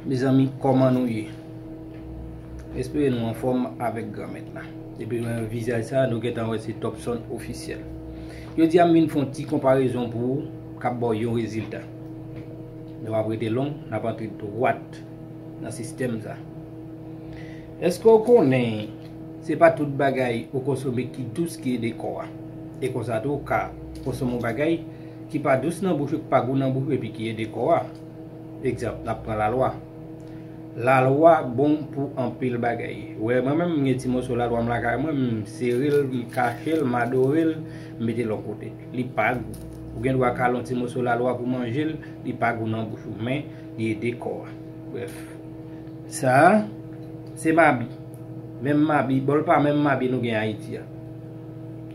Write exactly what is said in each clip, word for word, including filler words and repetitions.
Mezanmi, kòman nou ye? Espere nou anfòm avèk Granmèt la. Depi nou wè vizaj sa, nou gentan wè se Topson ofisyèl. Jodi a m vin fè yon ti konparezon pou ou k ap ba w yon rezilta. Nou p ap rete long, n ap antre dwat nan sistèm sa. Èske w konnen se pa tout bagay ou konsome ki dous ki ede kò a? E konsa tou, ou ka konsome yon bagay ki pa dous nan bouch ou, ki pa gou nan bouch ou, epi ki ede kò a. Egzanp, n ap pran lalwa. Lalwa bon pou anpil bagay. Ou wè, mwen menm, m gen ti moso lalwa m lakay mwen, m sere l, m kache l, m adore l, m mete l yon kote. Li pa gou. Ou gen dwa kale yon ti moso lalwa pou manje l, li pa gou nan bouch ou, men li ede kò a. Brèf. Sa a, se mabi. Menm mabi, bòl pa menm mabi nou gen Ayiti a.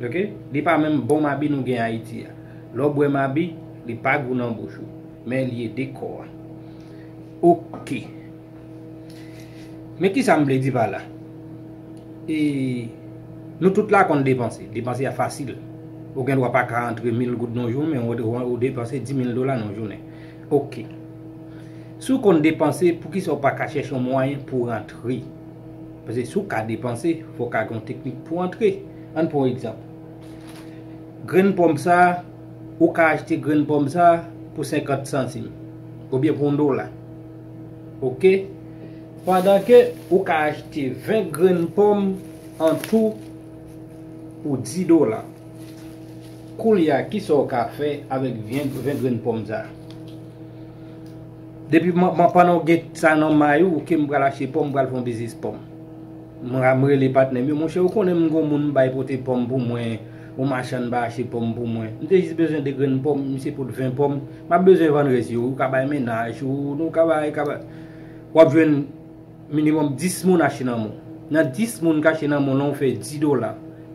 Oke? Li pa menm bon mabi nou gen Ayiti a. Lè w bwè mabi, li pa gou nan bouch ou, men li ede kò a. Oke. Men kisa m vle di pa la? E, nou tout la konn depanse. Depanse a fasil. Ou gen dwa pa ka antre mil goud nan yon jounen, men ou, ou, ou depanse di mil dola nan yon jounen. Oke. Si w konn depanse, poukisa w pa ka chèche yon mwayen pou w rantre? Paske si w ka depanse, fò w ka gen yon teknik pou w rantre. Ann pran yon egzanp. Grenn pòm sa, ou ka achte grenn pòm sa pou senkant santim, oubyen pou yon dola. Oke? Pandan ke ou ka achte ven grenn pòm an tou pou di dola. Koulye a, kisa w ka fè avèk ven, ven grenn pòm sa? Depi m, m, pandan w gen sa nan may ou, ke m pral achte pòm, m pral fè yon biznis pòm. Mwen, m rele patnè m yo, monchè, ou konnen m gon moun m bay pote pòm pou mwen, yon machann bay achte pòm pou mwen. M te jis bezwen de grenn pòm, misye pot ven pòm. M ap bezwen vann rès yo, ou ka bay mennaj ou, nou ka bay, ka bay. W ap jwenn minimòm dis moun achte nan men w. Nan dis moun k achte nan men w lan, ou fè di dola.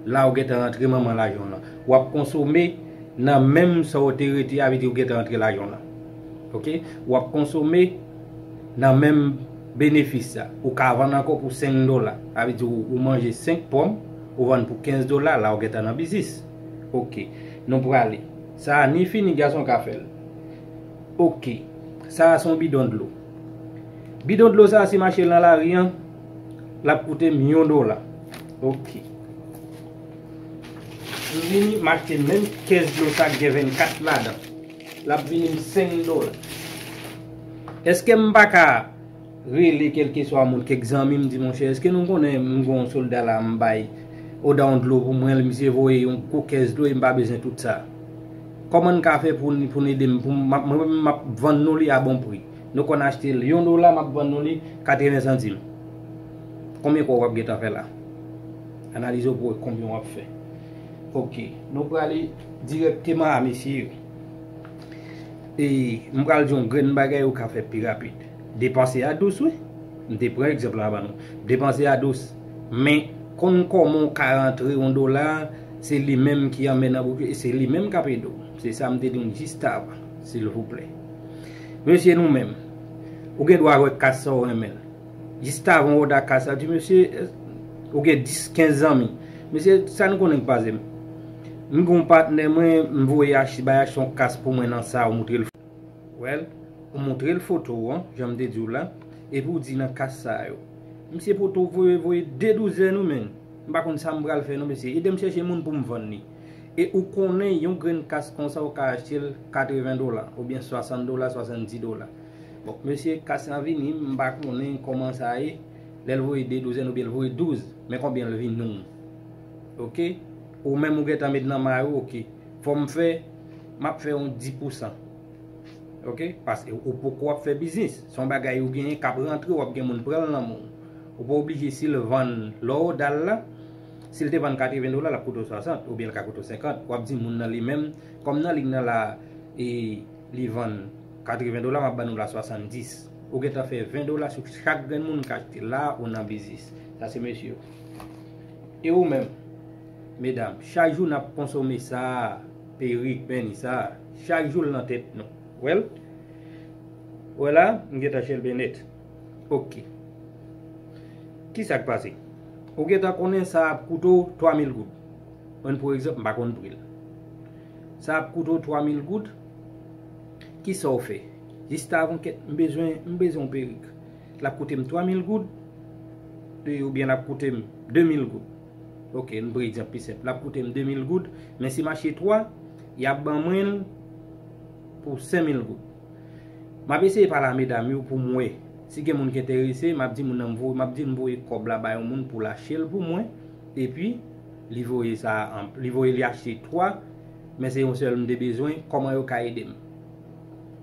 La, ou gentan rantre manman lajan w lan. W ap konsome nan menm sa w te rete a, vle di ou gentan rantre lajan w lan. Oke? W ap konsome nan menm benefis sa. Ou ka vann ankò pou senk dola. Sa vle di ou, ou manje senk pòm, ou vann pou kenz dola, la ou gentan nan biznis. Oke. Nou prale. Sa a ni fi ni gason ka fè l. Oke. Sa a se yon bidon dlo. Bidon dlo sa a, si m achte l nan lari an, l ap koute m yon dola. Oke. M vini, m achte menm kès dlo sa k gen vennkat ladan. L ap vini m senk dola. Èske m pa ka rele kèlkeswa moun, kèk zanmi m, di, monchè, èske nou konnen m gen yon sòlda la m bay, oda yon dlo pou mwen, misye voye yon gwo kès dlo e m pa bezwen tout sa. Kòman n ka fè pou n, pou n ede m, pou m, m ap, mwen menm m ap vann nou li a bon pri. Nou konn achte l yon dola, m ap vann nou li katreven santim. Konbyen kòb w ap gentan fè la? Analize w pou wè konbyen w ap fè. Oke, nou prale dirèkteman a mesye yo. E m pral di yon grenn bagay ou ka fè pi rapid. Depanse a dous, wi. M te pran egzanp la ban nou. Depanse a dous. Men, konn kòman w ka rantre yon dola, se li menm ki anmen nan bouch ou, e se li menm k ap ede w. Se sa m te di w jis avan, silvouplè. Mesye, nou menm, ou gen dwa wè kas sa w renmen l. Jis avan w oda kas la, di, mesye, ou gen dis, kenz zanmi. Mesye, sa nou konnen k pase m. M gen yon patnè mwen, m voye achte, bay achte yon kas pou mwen nan sa, ou moutre l. Well, ou moutre l foto w an, jan m te di w la, epi w di nan kas sa yo. Misye poto voye, voye de douzèn ou menm. M pa konn sa m pral fè non, mesye. Ede m chèche moun pou m vann li. E ou konnen yon grenn kas konsa ou ka achte l katreven dola, oubyen swasant dola, swasanndis dola. Bon, mesye, kas lan vini, m pa konnen kòman sa ye. Lè l voye de douzèn oubyen l voye douz, men konbyen l vin nou? Oke? Ou menm ou gentan met nan may ou, oke. Fò m fè, m ap fè yon dis pousan. Oke? Paske ou poko ap fè biznis. Se yon bagay ou genyen k ap rantre, w ap gen moun pran l nan men w. Ou pa oblije si l vann lè w oda l la. Si l te vann katreven dola, l ap koute w swasant, oubyen l ka koute w senkant. W ap di moun nan li menm, kòm nan liy nan la, e, li vann katreven dola, m ap ban nou la swasanndis. Ou gentan fè ven dola sou chak grenn moun k achte. La, ou nan biznis. Sa se mesye yo. E ou menm, medam, chak jou n ap konsome sa, perik, pèni sa, chak jou l nan tèt nou. Well, wè la, m gentan chèlbe nèt. Oke. Kisa k pase? Ou gentan konnen sa ap koute w twa mil goud. Ann pran egzanp, m pa konn pri l. Sa ap koute w twa mil goud. Kisa w fè? Jis avan kèt, m bezwen, m bezwen yon perik. l ap koute m twa mil goud, e, oubyen l ap koute m de mil goud. Ok, n pran egzanp pi senp. L ap koute m de mil goud, men si m achte twa, y ap ban mwen l pou senk mil goud. M ap eseye pale a medam yo pou m wè. Si gen moun ki enterese, m ap di moun nan m voye, m ap di l m voye kòb la ba yon moun pou l achte l pou mwen. Epi, li voye sa, an- li voye li achte twa, men se yon sèl m te bezwen, kòman yo ka ede m?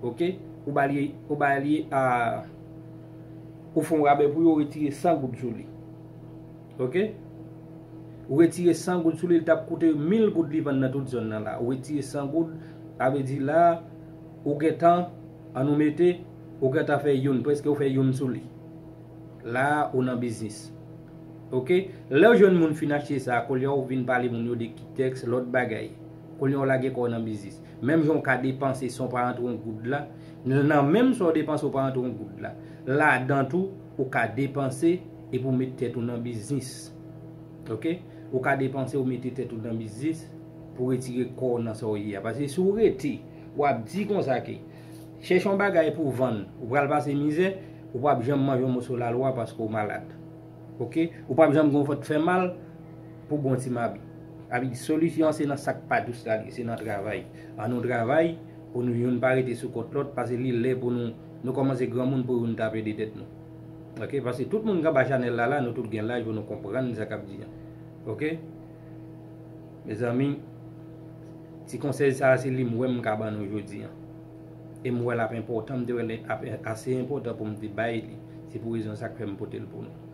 Ok? Ou ba li, ou ba li a, ou fè yon rabè pou yo, retire san goud sou li. Ok? Ou retire san goud sou li, li t ap koute mil goud li vann nan tout zòn nan la. Ou retire san goud, sa vle di la, ou gentan, an nou mete, ou gentan fè youn, prèske ou fè youn sou li. La, ou nan biznis. Ok? Lè w jwenn moun fin achte sa, kounye a ou vin pale moun yo de Kitex, lòt bagay. Kounye a ou lage kò w nan biznis. Menm jan w ka depanse san w pa rantre yon goud la, nan menm sa w depanse w pa rantre yon goud la. Ladan tou, ou ka depanse epi w met tèt ou nan biznis. Ok? Ou ka depanse, ou mete tèt ou nan biznis pou retire kò w nan sa w ye a. Paske si w rete, w ap di konsa ke chèche yon bagay pou w vann, ou pral pase mizè, ou p ap janm manje yon moso lalwa paske w malad. Ok? Ou p ap janm gen yon vant fè mal pou bon ti mabi. Abi, solisyon an se nan sa k pa dous la li, se nan travay. An nou travay pou nou youn pa rete sou kont lòt, paske li lè pou nou, nou kòmanse granmoun pou youn tape de tèt nou. Ok? Paske tout moun k anba chanèl la la, nou tout gen laj pou nou konprann sa k ap di an. Ok? Mezanmi, ti konsèy sa a se li m wè m ka ban nou jodi an. E m wè l ap enpòtan, m te wè l ap ase enpòtan pou m te bay li. Se pou rezon sa k fè m pote l pou nou.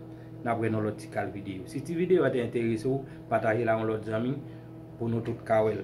N ap wè nan lòt ti kal videyo. Si ti videyo a te enterese w, pataje l a yon lòt zanmi pou nou tout ka wè l.